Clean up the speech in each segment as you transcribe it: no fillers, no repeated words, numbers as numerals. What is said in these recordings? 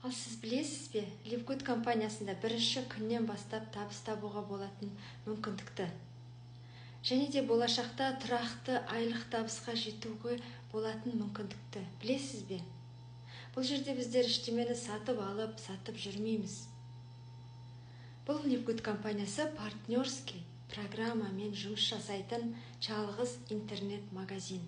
Ал сіз білесіз бе, LiveGood компаниясында бірінші күннен бастап табыс табуға болатын мүмкіндікті және де болашақта тұрақты айлық табысқа жетуге болатын мүмкіндікті білесіз бе? Бұл жерде біздер ештемені сатып алып, сатып жүрмейміз. Бұл LiveGood компаниясы партнерский программамен жұмыс жасайтын жалғыз интернет-магазин.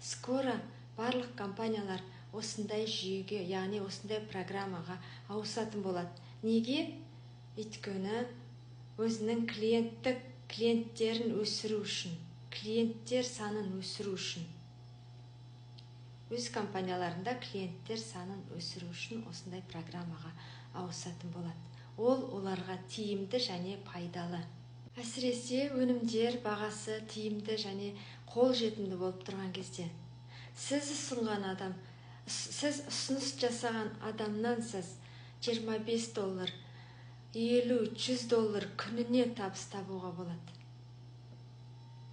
Скоро барлық компаниялар осындай жүйеге, яғни осындай программаға ауысатын болады. Неге? Өйткені өзінің клиенттерін өсіру үшін, клиенттер санын өсіру үшін, өз компанияларында клиенттер санын өсіру үшін осындай программаға ауысатын болады. Ол оларға тиімді және пайдалы. Әсіресе өнімдер бағасы тиімді және қолжетімді болып тұрған кезде. Сіз ұсынған адам, сіз ұсыныс жасаған адамнан сіз 25 доллар, 50-100 доллар күніне табыс табуға болады.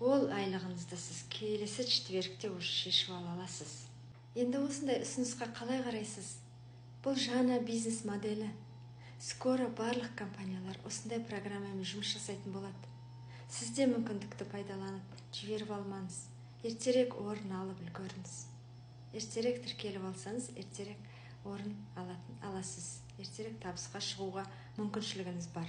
Ол айлығыңызды сіз келесі четвергте уже шешіп ала аласыз. Енді осындай ұсынысқа қалай қарайсыз? Бұл жаңа бизнес моделі. Скоро барлық компаниялар осындай программамен жұмыс жасайтын болады. Сіз де мүмкіндікті пайдаланып, жіберіп алмаңыз. Ертерек орын алып үлгеріңіз. Ертерек тіркеліп алсаңыз, ертерек орын аласыз. Ертерек табысқа шығуға мүмкіншілігіңіз бар.